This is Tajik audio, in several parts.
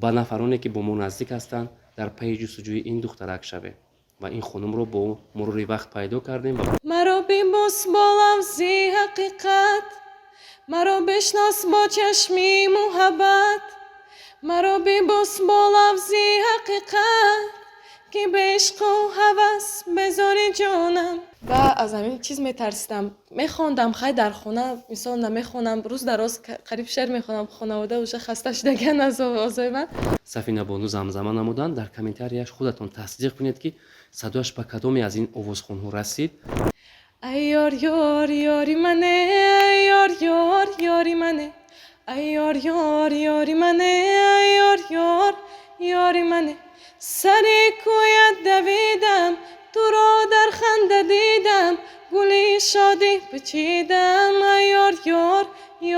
Ба нафароне, ки бо мо наздик ҳастанд, дар пайи ҷустуҷӯи ин духтарак шавем ва ин хонумро бо мурури вақт пайдо кардем ва Маро бибӯс бо лафзи ҳақиқат, маро бишнос бо чашми муҳаббат, маро бибӯс бо лафзи ҳақиқат, ки ба ишқу ҳавас безори ҷонам. Ва аз ҳамин чиз метарсидам. Мехондам, хай, дар хона, мисол, намехонам, рӯз дар рӯз қариб шеър мехонам, хонавода уже хаста шудагиан аз овозои ман. Сафина Бону замзама намуданд. Дар комментарияш худатон тасдиқ кунед, ки садояш ба кадоме аз ин овозхонҳо расид. Ай ёр, ёр, ёри мане, ай ёр, ёр, ёри мане, ай ёр, ёр, ёри мане, ай ёр, ёр, ёри мане, сари кӯят давидам, туро дар ханда дидам, гули шодӣ бичидам, ай ёр, ёр,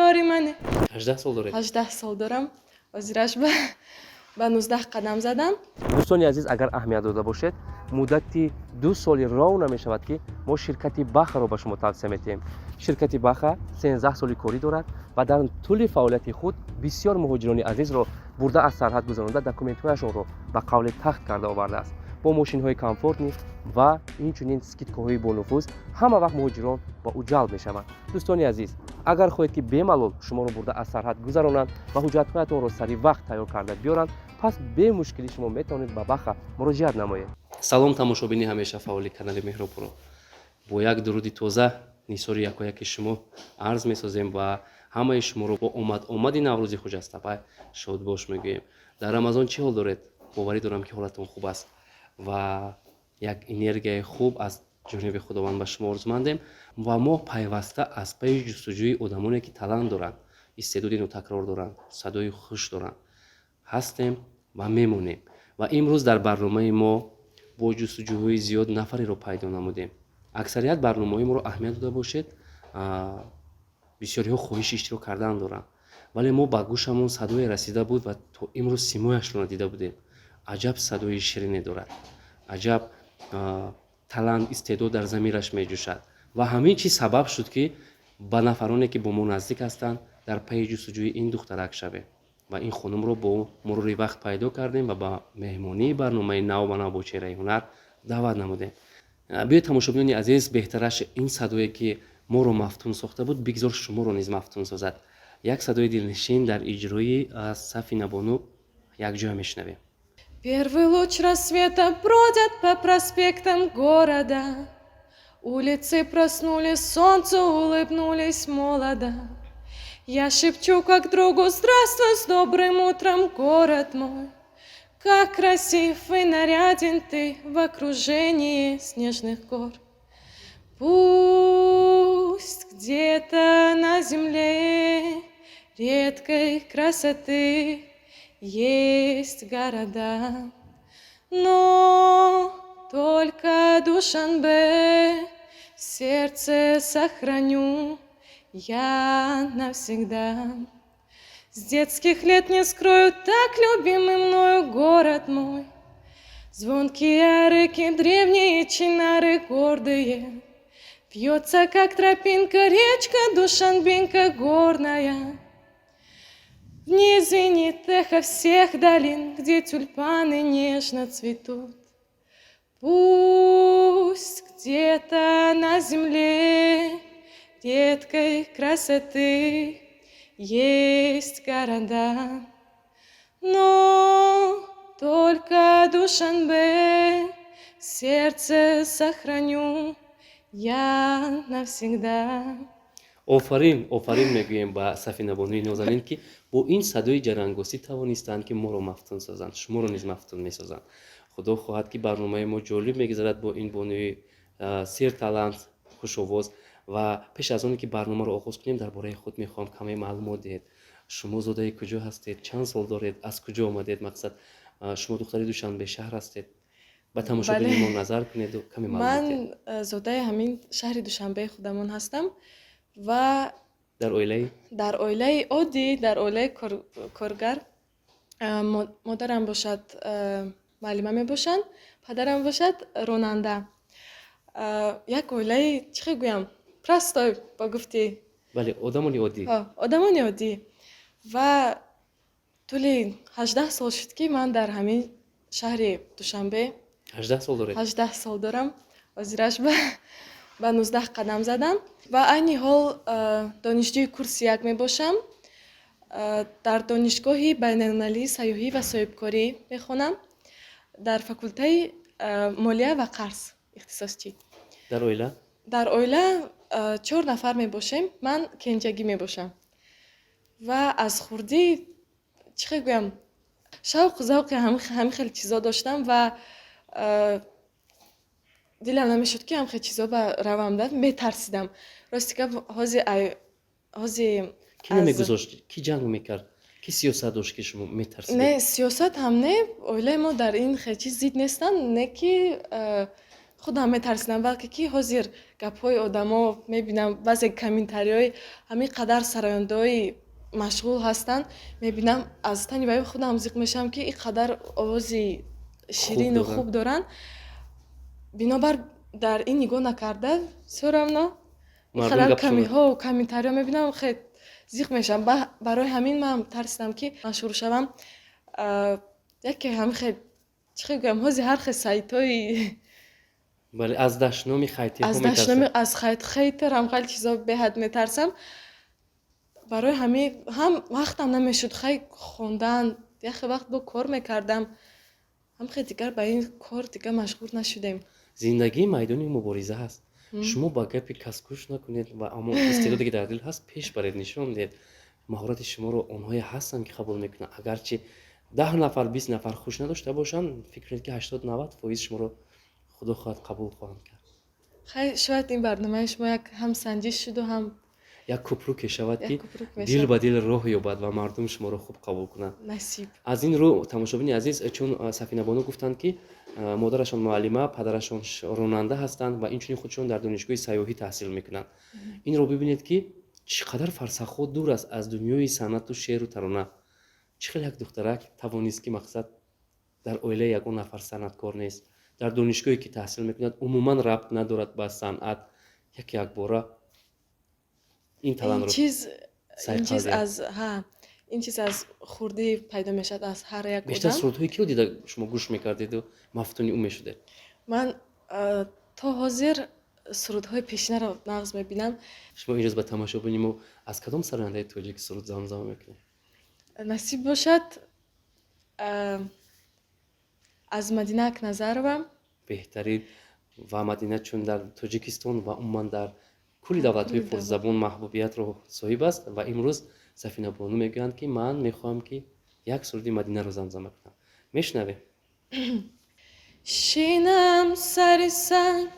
ёри мане. 18 сол доред? 18 сол дорам, ҳозираш ба 19 қадам задам. Дӯстони азиз, агар аҳамият дода бошед, муддати 2 соли ров намешавад, ки мо ширкати Бахаро ба шумо тавсия метиҳем. Ширкати Баха 13 соли корӣ дорад ва дар тӯли фаъолияти худ бисёр муҳоҷирони азизро бурда аз сарҳад гузаронда, документҳояшонро ба қавли тахт карда овардааст. Бо мошинҳои комфортный ва инчунин скидкаҳои бонуфуз ҳама вақт муҳоҷирон ба ӯ ҷалб мешаванд. Дӯстони азиз, агар хоҳед, ки бемалол шуморо бурда аз сарҳад гузаронанд ва ҳуҷҷатҳоятонро сари вақт тайёр карда биёранд, пас бемушкилӣ шумо метавонед ба Баха муроҷиат намоед. Салом, тамошобини ҳамеша фаъоли канали Меҳробпуро! Бо як дуруди тоза нисори якояки шумо арз месозем ва ҳамаи шуморо бо омад омади Наврӯзи хуҷастапай шодбош мегӯем. Дар Рамазон чӣ ҳол доред? Боварӣ дорам, ки ҳолатон хуб аст ва як энергияи хуб аз ҷониби Худованд ба шумо орзумандем. Ва мо пайваста аз пайи ҷустуҷӯи одамоне, ки талант доранд, истеъдоди нотакрор доранд, садои хуш доранд, ҳастем ва мемонем. Ва имрӯз дар барномаи мо бо ҷустуҷӯҳои зиёд нафареро пайдо намудем. Аксарият барномаҳои моро аҳамият дода бошед, бисёриҳо хоҳиши иштирок кардан доранд, вале мо ба гӯшамон садое расида буд ва то имрӯз симояшро надида будем. Аҷаб садои ширине дорад, аҷаб талант, истеъдод дар замираш меҷӯшад. Ва ҳамин чиз сабаб шуд, ки ба нафароне, ки бо мо наздик ҳастанд, дар пайи ҷустуҷӯи ин духтарак шавем ва ин хонумро бо мурури вақт пайдо кардем ва ба меҳмонии барномаи Нав ба нав бо чеҳраи ҳунар даъват намудем. Биёед, тамошобинони азиз, беҳтараш ин садое, ки моро мафтун сохта буд, бигзор шуморо низ мафтун созад. Як садои дилнишин дар иҷрои Сафина Бону якҷоя мешунавем. Первый луч рассвета бродят по проспектам города. Улицы проснулись, солнцу улыбнулись молодо. Я шепчу, как другу: «Здравствуй, с добрым утром, город мой!» Как красив и наряден ты в окружении снежных гор. Пусть где-то на земле редкой красоты есть города, но только Душанбе в сердце сохраню я навсегда. С детских лет, не скрою, так любимый мною город мой. Звонкие арыки, древние чинары гордые. Вьется, как тропинка, речка Душанбинка горная. В ней звенит эхо всех долин, где тюльпаны нежно цветут. Пусть где-то на земле редкой красоты есть города, но только Душанбе в сердце сохраню я навсегда. Офарин, офарин мегӯем ба Сафинабонуи нозанин, ки бо ин садои ҷарангосӣ тавонистанд, ки моро мафтун созанд, шуморо низ мафтун месозанд. Худо хоҳад, ки барномаи мо ҷолиб мегузарад бо ин бонуи серталант, хушовоз. Ва пеш аз оне ки барномаро оғоз кунем, дар бораи худ мехоҳам каме маълумот диҳед. Шумо зодаи куҷо ҳастед, чанд сол доред, аз куҷо омадед? Мақсад, шумо духтари Душанбе шаҳр ҳастед. Ба тамошобини мо назар кунеду каме маълумот Ман диҳед. зодаи ҳамин шаҳри Душанбеи худамон ҳастам ва Дар оилаи? Дар оилаи оддӣ, дар оилаи коргар. Модарам бошад, муаллима мебошанд, падарам бошад, ронанда. Як оилаи, чӣ хел гӯям, простой, ба гуфти Бале, одамони оддӣ. Одамони оддӣ. Ва Тӯли 18 сол шуд, ки ман дар ҳамин шаҳри Душанбе. 18 сол доред? 18 сол дорам. Ҳозираш ба 19 қадам задам ва айни ҳол донишҷӯи курси як мебошам. Дар Донишгоҳи байналмилалии сайёҳӣ ва соҳибкорӣ мехонам, дар факултаи молия ва қарз ихтисосчӣ. Дар оила? Дар оила чор нафар мебошем, ман кенҷагӣ мебошам ва аз хурдӣ, чӣ хел гӯям, шавқу завқи ҳамин хел чизо доштам ва дилам намешуд, ки ҳам хел чизо ба равам, да метарсидам. Рости гап, ҳози Кӣ намегузошт? Кӣ ҷанг мекард? Кӣ сиёсат дошт, ки шумо метарсидед? Не, сиёсат ҳам не, оилаи мо дар ин хел чиз зид нестанд, не ки худам метарсидам, балки ки ҳозир гапҳои одамо мебинам, баъзе комментариҳои ҳамин қадар сарояндаҳои машғул ҳастанд, мебинам, аз тани баи худам зиқ мешавам, ки ин қадар овози ширину хуб доранд. Бинобар дар ин нигоҳ накарда, всё равно инқадар комментариҳо мебинам, хел зиқ мешавам. Барои ҳамин ман тарсидам, ки машҳур шавам. Яке ҳамин хел, чӣ хел гӯям, ҳозир ҳар хел сайтҳои Бале, аз дашноми хайтиҳо. Аз дашноми, аз хейтер, ҳам хеле чизо беҳад метарсам. Барои ҳамин ҳам вақтам намешуд, хай, хондан, яхе вақт бо кор мекардам, ҳам хел дигар ба ин кор дигар машғул нашудем. Зиндагӣ майдони мубориза ҳаст. Шумо ба гапи кас гӯш накунед ва ҳамон истеъдоде, ки дар дил ҳаст, пеш баред, нишон диҳед. Маҳорати шуморо онҳое ҳастанд, ки қабул мекунанд. Агарчи 10 нафар, 20 нафар хуш надошта бошанд, фикр кунед, ки 80-90% шуморо, худо хоҳад, қабул хоҳанд кард. Хай, шояд ин барномаи шумо як ҳам санҷиш шуду, ҳам як кӯпруке шавад, ки дил ба дил роҳ ёбад ва мардум шуморо хуб қабул кунанд. Насиб. Аз ин рӯ, тамошобини азиз, чун Сафинабону гуфтанд, ки модарашон муаллима, падарашон ронанда ҳастанд ва инчунин худшон дар донишгоҳи сайёҳӣ таҳсил мекунанд. Инро бибинед, ки чӣ қадар фарсахҳо дур аст аз дунёи санъату шеъру тарона. Чӣ хел як духтарак тавонист, ки мақсад дар оилаи ягон нафар санъаткор нест, дар донишгоҳе, ки таҳсил мекунад, умуман рабт надорад ба санъат, як якбора ин талантро ин чиз аз хурдӣ пайдо мешавад аз ҳар як Бештар одам. сурудҳои киро дида шумо гӯш мекардеду мафтуни ӯ мешудед? Ман то ҳозир сурудҳои пешинаро нағз мебинам. Шумо имрӯз ба тамошобини мо аз кадом сарояндаи тоҷик суруд замзама мекунед? Насиб бошад, аз Мадина Акназарова. Беҳтарин. Ва Мадина чун дар Тоҷикистон ва умуман дар кулли давлатҳои форсзабон маҳбубиятро соҳиб аст ва имрӯз Сафина бону мегӯянд, ки ман мехоҳам, ки як суруди Мадинаро замзама кунам. Мешунавем. Шинам сари санг,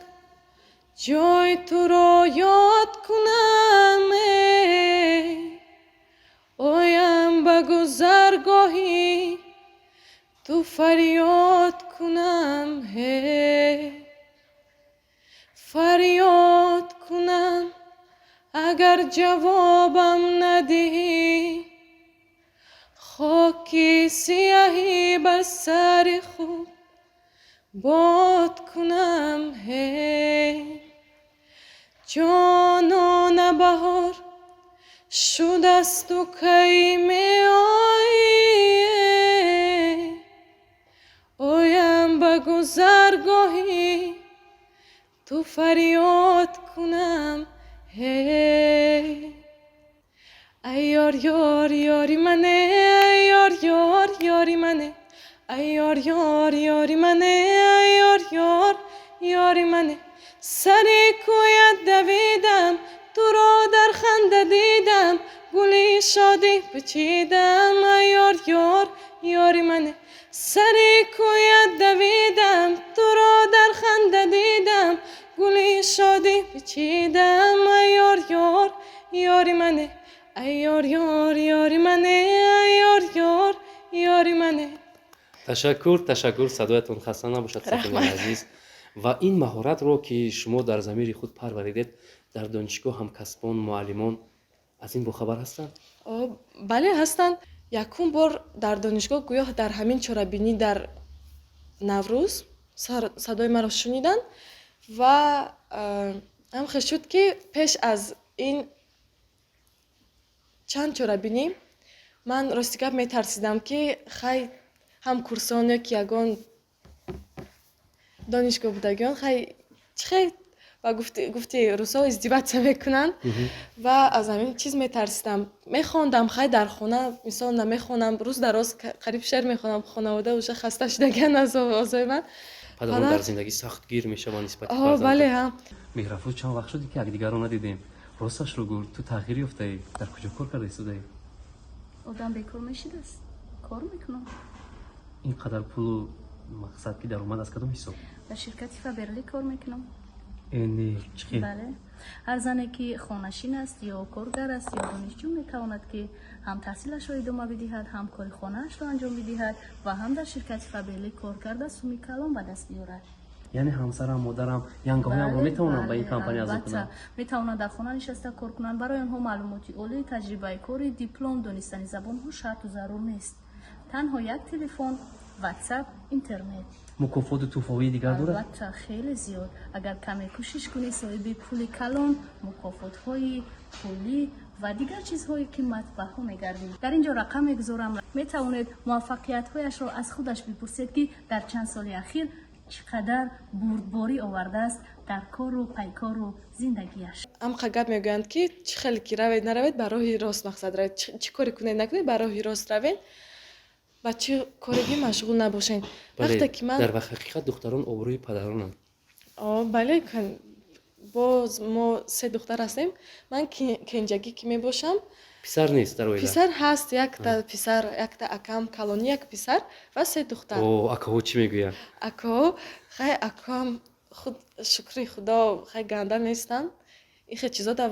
ҷои туро ёд кунам, оям ба гузаргоҳӣ, ту фарёд кунам, ҳе, фарёд кунам, агар ҷавобам надиҳӣ, хоки сияҳӣ бар сари худ бод кунам, ҳе. Ҷонона, баҳор шудасту кай меоӣ? Оям ба гузаргоҳӣ, ту фарёд кунам, ҳе. Ай ёр, ёр, ёри мане, ай ёр, ёр, ёри мане, ай ёр, ёр, ёри мане, ай ёр, ёр, ёри мане. Сари кӯят давидам, туро дар ханда дидам, гули шодӣ бичидам, ай ёр, ёр, ёри мане. Сари кӯят давидам, туро дар ханда дидам, гули шодӣ бичидам, ай ёр, ёр, ёри мане, ай ёр, ёр, ёри мане, ай ёр, ёр, ёри мане. Ташаккур, ташаккур. Садоятон хаста набошад, Сафинаи азиз. Ва ин маҳоратро, ки шумо дар замири худ парваридед, дар донишгоҳ ҳамкасбон, муаллимон аз ин бохабар ҳастанд? Бале, ҳастанд. Якум бор дар донишгоҳ, гӯё дар ҳамин чорабинӣ, дар Наврӯз садои маро шуниданд ва ҳамхел шуд, ки пеш аз ин чанд чорабинӣ Ман, рости гап, метарсидам, ки хай, ҳам курсон ё ки ягон донишгоҳ будагиён, хай, чӣ хел ба гуфти русо, издеваться мекунанд ва аз ҳамин чиз метарсидам. Мехондам, хай, дар хона, мисол, намехонам, рӯз дар роз қариб шеър мехонам. Хонавода уже хаста шудагиан аз овозои ман. Падарон дар зиндагӣ сахтгир мешаванд нисбати Бале, ҳа. Меҳрафрӯз, чанд вақт шуде, ки якдигарро надидем. Росташро гӯ, ту тағйир ёфтаӣ. Дар куҷо кор карда истодаӣ? Одам бекор мешидааст? Кор мекунам. Ин қадар пулу, мақсад, ки даромад аз кадом ҳисоб? Дар ширкати Фаберлик кор мекунам. Э, чӣ хел? Бале, ҳар зане, ки хонашин аст ё коргар аст ё донишҷӯ, метавонад, ки ҳам таҳсилашро идома бидиҳад, ҳам кори хонаашро анҷом бидиҳад ва ҳам дар ширкати Фаберлик кор карда, суми калон ба даст биёрад. Яъне ҳамсарам, модарам, янгаҳоямро метавонам ба ин компания азо кунам? Метавонанд дар хона нишаста кор кунанд. Барои онҳо маълумоти олӣ, таҷрибаи кори, диплом, донистани забонҳо шарту зарур нест. Танҳо як телефон, Ватсап, интернет. Мукофоту тӯҳфаҳои дигар дорад? Албатта, хеле зиёд. Агар каме кӯшиш кунӣ, соҳиби пули калон, мукофотҳои пулӣ ва дигар чизҳои қиматбаҳо мегардӣ. Дар ин ҷо рақам мегузорам, метавонед муваффақиятҳояшро аз худаш бипурсед, ки дар чанд соли ахир чӣ қадар бурдборӣ овардааст дар кору пайкору зиндагиаш. Ҳамқа гап мегӯянд, ки чӣ хеле ки равед, наравед, ба роҳи рост, мақсад, равед. Чӣ коре кунед, накунед, ба роҳи рост равед, ба чӣ кореги машғул набошед. Вақте ки ман Дар ҳақиқат, духтарон обрӯи падаронанд. Бале, боз мо се духтар ҳастем. Ман кенҷагӣ ки мебошам. Писар нест дар оила? Писар ҳаст, якта писар, якта акам калонӣ, як писар ва се духтар. Акаҳо чӣ мегӯянд? Акаҳо, хай, акаам худ, шукри Худо, хай, ганда нестанд. Ихе чизо да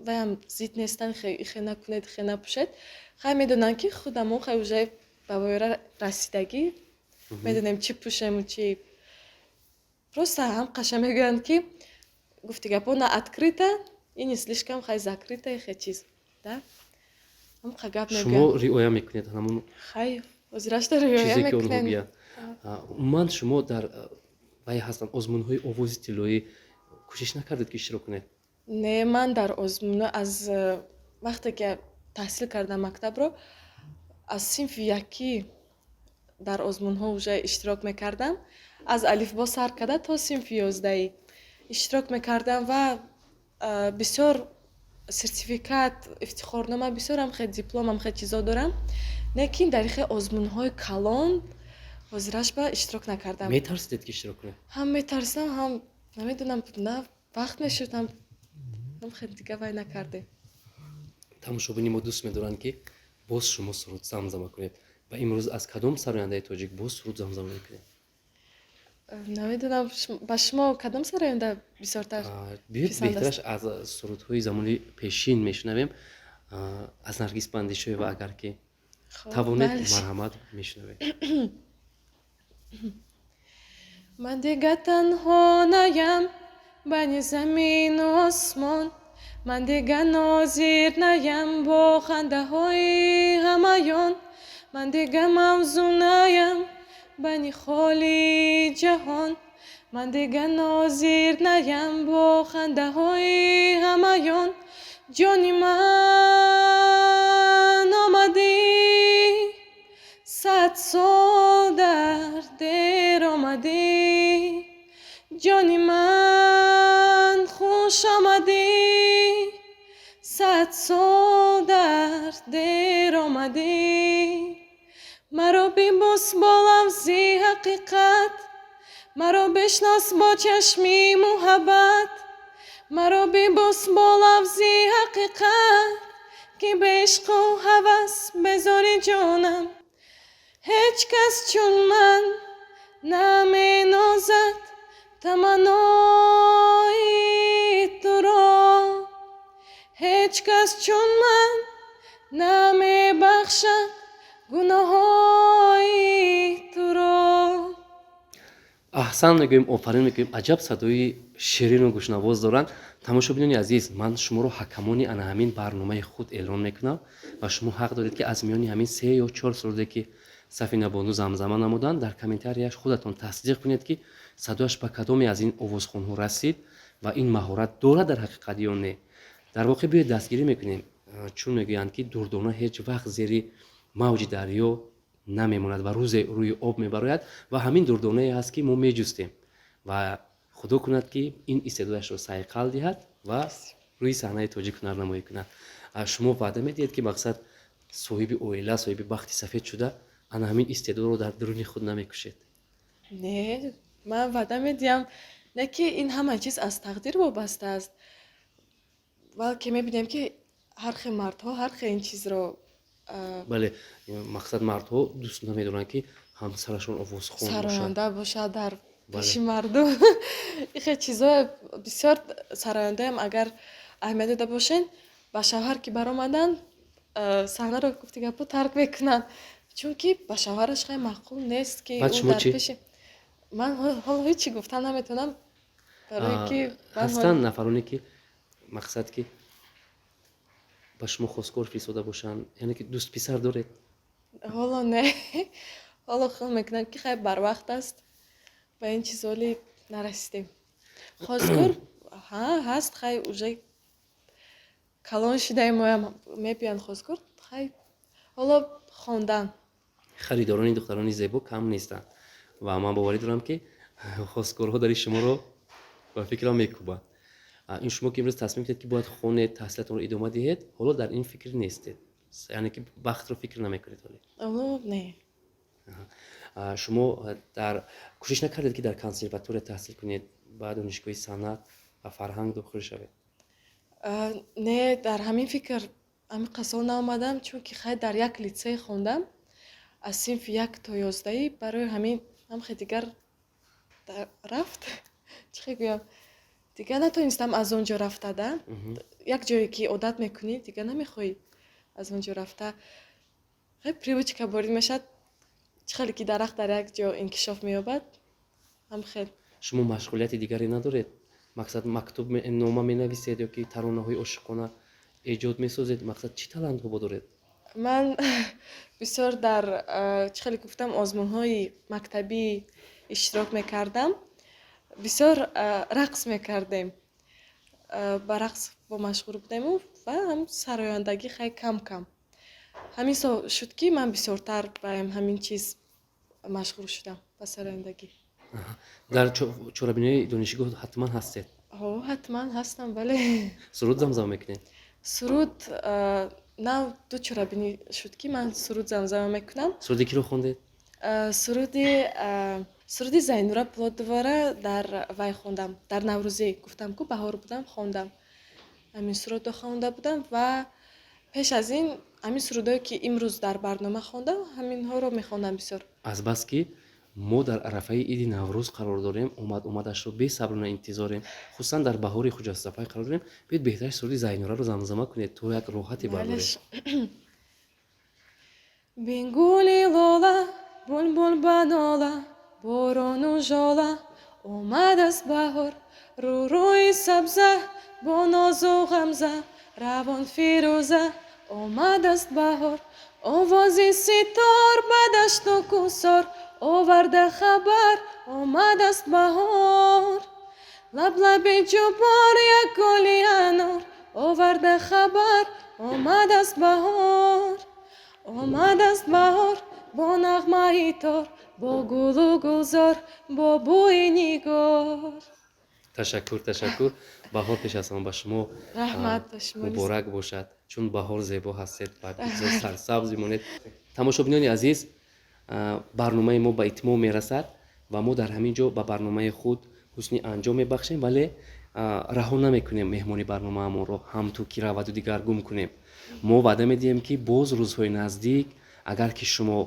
ваям зид нестанд, ихе накунед, ихе напӯшед. Хай, медонанд, ки худамо, хай, уже ба вояра расидагӣ, медонем, чӣ пӯшему чӣ. Просто ҳам қаша мегӯянд, ки гуфти гапо, на открыто и не слишком, хай, закрыто, ихе чиз да ҳамқа гап Шумо мегӯянд. риоя мекунед ҳамон Хай, ҳозирашда риоя чизе, ки онҳо мекунем. гӯянд. Умуман, шумо дар вай ҳастанд озмунҳои Овози тиллоӣ, кӯшиш накардед, ки иштирок кунед? Не, ман дар озмунҳо аз вақте ки таҳсил кардам мактабро, аз синфи якӣ дар озмунҳо уже иштирок мекардам. Аз алифбо сар карда то синфи 11-ӣ иштирок мекардам ва бисёр сертификат, ифтихорнома, бисёрам хел дипломам, хел чизо дорам. Лекин дар ихе озмунҳои калон ҳозираш ба иштирок накардам. Метарсидед, ки иштирок кунед? Ҳам метарсидам, ҳам намедонам, на вақт мешуд, ҳам хел дига вай накардем. Тамошобини мо дӯст медоранд, ки боз шумо суруд замзама кунед. Ва имрӯз аз кадом сарояндаи тоҷик боз суруд замзама мекунед? Намедонам, ба шумо кадом сароянда бисёртар Биёед, писанд аст? беҳтараш аз сурудҳои замони пешин мешунавем, аз Наргиз Бандишоева, агар ки Хоб, тавонед. Бале. Марҳамат, мешунавем. Ман дига танҳо наям байни замину осмон, ман дига нозир наям бо хандаҳои ҳамаён, ман дига мавзун наям байни холи ҷаҳон, ман дига нозир наям бо хандаҳои ҳамаён. Ҷони ман, омадӣ, 100 сол дар дер омадӣ. Ҷони ман, хуш омадӣ, 100 сол дар дер омадӣ. Маро бибӯс бо лафзи ҳақиқат, маро бишнос бо чашми муҳаббат, маро бибӯс бо лафзи ҳақиқат, ки бе ишқу ҳавас безори ҷонам. Ҳеҷ кас чун ман наменозад таманнои туро, ҳеҷ кас чун ман намебахшад гуноҳҳои туро. Аҳсан мегӯем, офарин мегӯем. Аҷаб садои ширину гӯшнавоз доранд. Тамошобинони азиз, ман шуморо ҳакамони ана ҳамин барномаи худ эълон мекунам ва шумо ҳақ доред, ки аз миёни ҳамин се ё чор суруде, ки Сафина Бону замзама намуданд, дар комментарияш худатон тасдиқ кунед, ки садояш ба кадоме аз ин овозхонҳо расид ва ин маҳорат дорад дар ҳақиқат ё не. Дар воқеъ, биёед, дастгирӣ мекунем, чун мегӯянд, ки дурдона ҳеҷ вақт зери Мавҷи дарё намемонад ва рӯзе рӯи об мебарояд. Ва ҳамин дурдонае ҳаст, ки мо меҷустем, ва Худо кунад, ки ин истеъдодашро сайқал диҳад ва рӯи саҳнаи тоҷик ҳунарнамоӣ кунад. Шумо ваъда медиҳед, ки мақсад соҳиби оила, соҳиби бахти сафед шуда, ана ҳамин истеъдодро дар дуруни худ намекушед? Не, ман ваъда медиҳам, не, ки ин ҳама чиз аз тақдир вобаста аст, балки мебинем, ки ҳар хел мардҳо ҳар хел ин чизро Бале, мақсад мардҳо дӯст намедоранд, ки ҳамсарашон овозхон бошад. Сароянда бошад дар пеши мардум. Ихе чизҳое бисёр сарояндаам, агар аҳамият дода бошед, ба шавҳар ки баромаданд, саҳнаро, гуфти гапҳо, тарк мекунанд, чунки ба шавҳараш хеле маъқул нест, ки Баъд ӯ шумо дар чӣ? пеши. Ман ҳоло ҳеҷ чӣ гуфтан наметавонам, барое ки ман Ҳастанд нафароне, ки мақсад ки ба шумо хостгор фиристода бошанд, яъне ки дӯстписар доред? Ҳоло не, ҳоло хиёл мекунам, ки хай, барвақт аст, ба ин чиз ҳоли нарасидем. Хостгор ҳа, ҳаст, хай, уже калон шудаем, моям мебиёянд хостгор, хай, ҳоло хондан. Харидорони духтарони зебо кам нестанд ва ман боварӣ дорам, ки хостгорҳо дари шуморо, ба фикрам, мекӯбанд. Ин шумо ки имрӯз тасмим кардед, ки бояд хонед, таҳсилатонро идома диҳед, ҳоло дар ин фикр нестед, яъне ки бахтро фикр намекунед ҳоле? Ҳоло не. Шумо дар кӯшиш накардед, ки дар консерватория таҳсил кунед, ба донишгоҳи санъат ва фарҳанг дохил шавед? Не, дар ҳамин фикр ҳамин қасол наомадам, чунки хай, дар як литсей хондам аз синфи 1 то 11-ӣ, барои ҳамин ҳамхе дигар рафт, чӣ хел гӯям, дигар натонистам аз он ҷо рафта да. Як ҷое ки одат мекунӣ, дигар намехоҳӣ аз он ҷо рафта. Хай, привычка ворид мешавад, чӣ хеле ки дарахт дар як ҷо инкишоф меёбад, ҳамхел. Шумо машғулияти дигаре надоред? Мақсад, мактуб, нома менависед ё ки таронаҳои ошиқона эҷод месозед? Мақсад, чӣ талантҳо доред? Ман бисёр дар, чӣ хеле гуфтам, озмунҳои мактабӣ иштирок мекардам, бисёр рақс мекардем, ба рақс бо машғул будему ва ҳам сарояндагӣ, хай, кам кам. Ҳамин сол шуд, ки ман бисёртар ба ҳамин чиз машғул шудам, ба сарояндагӣ. Дар чорабиниҳои донишгоҳ ҳатман ҳастед? Ҳо, ҳатман ҳастам, бале. Суруд замзама мекунед? Суруд, нав ду чорабинӣ шуд, ки ман суруд замзама мекунам. Суруди киро хондед? Суруди Зайнура Пулодовара дар вай хондам, дар Наврӯзӣ, гуфтам ку, баҳор будам, хондам, ҳамин сурудро хонда будам. Ва пеш аз ин ҳамин сурудое, ки имрӯз дар барнома хондам, ҳаминҳоро мехондам бисёр. Азбаски мо дар арафаи иди Наврӯз қарор дорем, омад омадашро бесаброна интизорем, хусусан дар баҳори хуҷастапай қарор дорем, биёед, беҳтар суруди Зайнураро замзама кунед, то як роҳате бардорем. Бин гули лола, булбул ба нола, борону жола, омадааст баҳор. Рӯрӯи сабза бо нозу ғамза, равон фирӯза, омадааст баҳор. Овози ситор ба дашту кӯсор оварда хабар, омадааст баҳор. Лаблаби ҷубор як гули анор оварда хабар, омадааст баҳор. Омадааст баҳор бо нағмаи тор, бо гулу гулзор, бо бӯи нигор. Ташаккур, ташаккур. Баҳор пеш аз ҳама ба шумо Раҳмат, ба шумо. муборак бошад, чун баҳор зебо ҳастед ва бисёр сарсабз бимонед. Тамошобинони азиз, барномаи мо ба итмом мерасад ва мо дар ҳамин ҷо ба барномаи худ ҳусни анҷом мебахшем, вале раҳо намекунем меҳмони барномаамонро, ҳамту ки раваду дигар гум кунем. Мо ваъда медиҳем, ки боз рӯзҳои наздик, агар ки шумо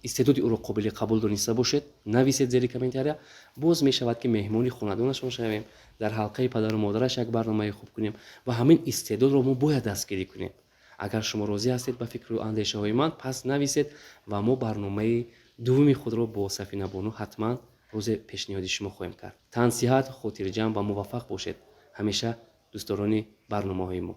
истеъдоди ӯро қобили қабул дониста бошед, нависед зери комментария, боз мешавад, ки меҳмони хонадонашон шавем, дар ҳалқаи падару модараш як барномаи хуб кунем ва ҳамин истеъдодро мо бояд дастгирӣ кунем. Агар шумо розӣ ҳастед ба фикру андешаҳои ман, пас нависед ва мо барномаи дуввуми худро бо Сафинабону ҳатман рӯзе пешниҳоди шумо хоҳем кард. Тансиҳат, хотирҷамъ ва муваффақ бошед ҳамеша, дӯстдорони барномаҳои мо.